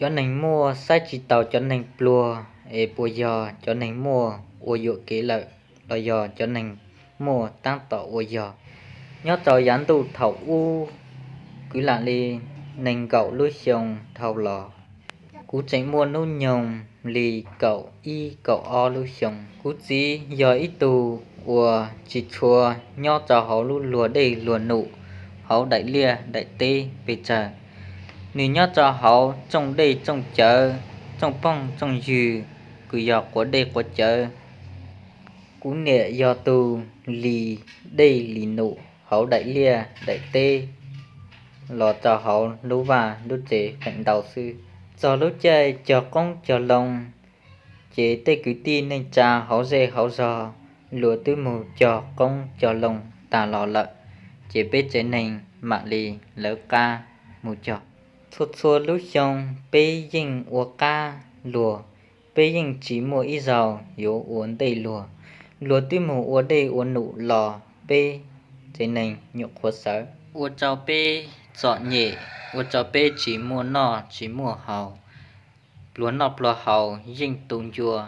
Cov neeg muaj saib tsis taus cov neeg pluag, es puas yog cov neeg muaj ua yuam kev lawm, los yog cov neeg muaj tab tom ua yog? Nyob rau yav ntuj thaum ub, kwv lam li nees nkaum lub xyoo dhau los, kuv tseem muaj hnub nyoog li kaum ib kaum ob lub xyoo. Kuv txiv yog ib tug uas tsis tshua nyob rau hauv lub luag dej luag num, hauv daim liaj daim teb pes tsawg. Nws nyob rau hauv tsooj dej tsooj cawv, tsooj phooj tsooj ywg, kws yog quav dej quav cawv. Kuv niam yog tus li dej li num hauv daim liaj daim teb los rau hauv lub vaj lub tsev feem ntau xwb. Txog lub caij cog qoob cog loo, ces tej kwv tij neej tsa hauv zej hauv zog luag twb mus cog qoob cog loo tag los lawm, ces peb tsev neeg mam li lawv qab mus cog. Txhua txhua lub xyoo peb yeej ua qab luag, peb yeej tsis muaj ib zaug yuav ua ntej luag. Luag twb mus ua dej ua num los peb tsev neeg nyuam qhuav sawv, ua rau peb txom nyem, ua rau peb tsis muaj noj tsis muaj haus, pluag noj pluag haus yeej tu ncua.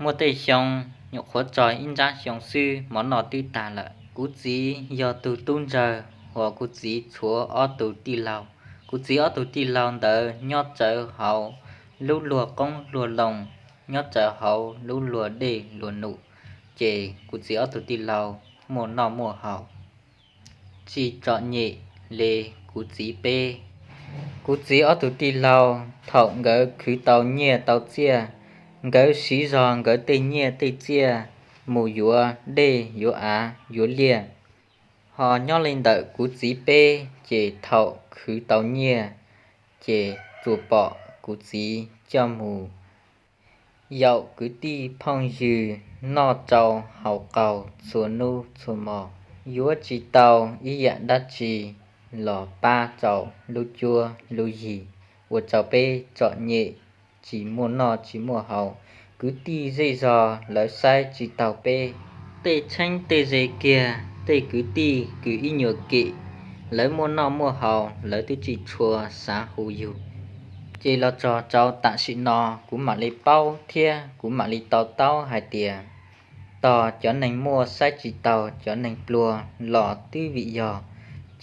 Muaj tej xyoo nyuam qhuav txog ib nrab xyoo xwb mov noj twb tag lawm. Kuv txiv yog tus tub ntsawg uas kuv txiv tshuav ob tug tij laug. Kuv txiv ob tug tij laug ntawd nyob rawv hauv lub luag qoob luag loo, nyob rawv hauv lub luag dej luag num, ces kuv txiv ob tug tij laug muaj noj muaj haus, tsis txom nyem li kuv txiv peb. Kuv txiv ob tug tij laug thaum nkawd khwv tau nyiaj tau txiaj, nkawd siv zog nkawd tej nyiaj tej txiaj mus yuav dej yuav av yuav liaj. Ho nyob li ntawm kuv txiv peb ces thaum khwv tau nyiaj ces tsuas pom kuv txiv coj mus yaum kwv tij phooj ywg noj rau haus qaug txhua hnub txhua hmo, yuav tsis tau ib yam dab tsi los pab rau lub cuab lub yig, ua rau peb txom nyem tsis muaj noj tsis muaj haus. Kwv tij zej zog lawv saib tsis taus peb. Tej txheeb tej ze kiag tej kwv tij kws ib nyuag kem, lawv muaj noj muaj haus lawv twb tsis tshua xav hu yug. Ces los txog rau tam sim no kuv mam li paub thiab kuv mam li to taub hais tias tog cov neeg muaj saib tsis taus cov neeg pluag los twb vim yog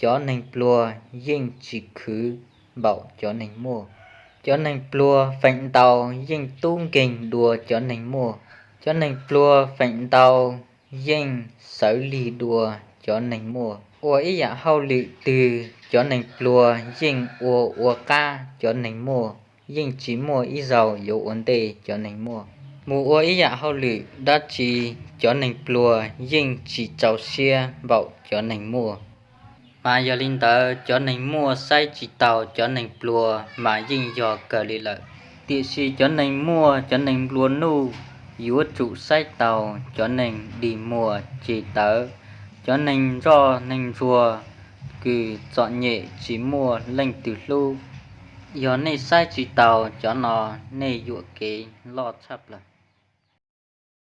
cov neeg pluag yeej tsis khwv npaum cov neeg muaj. Cov neeg pluag feem ntau yeej tub nkeeg dua cov neeg muaj. Cov neeg pluag feem ntau yeej sawv lig dua cov neeg muaj. Ua ib yam hauj lwm twg cov neeg pluag yeej ua ua qab cov neeg muaj, yeej tsis muaj ib zaug yuav ua ntej cov neeg muaj. Mus ua ib yam hauj lwm dab tsi cov neeg pluag yeej tsis rau siab npaum cov neeg muaj. Mas yog li ntawd cov neeg muaj saib tsis taus cov neeg pluag mas yeej yog kawg li lawm. Tiam sis cov neeg muaj cov neeg nplua nuj yuav tsum saib taus cov neeg dig muag ceg tawv, cov neeg ntsoj neeg ntsuag kws txom nyem tsis muaj leej twg hlub. Yog nej saib tsis taus cov no, nej yuam kev loj tshaj plaws.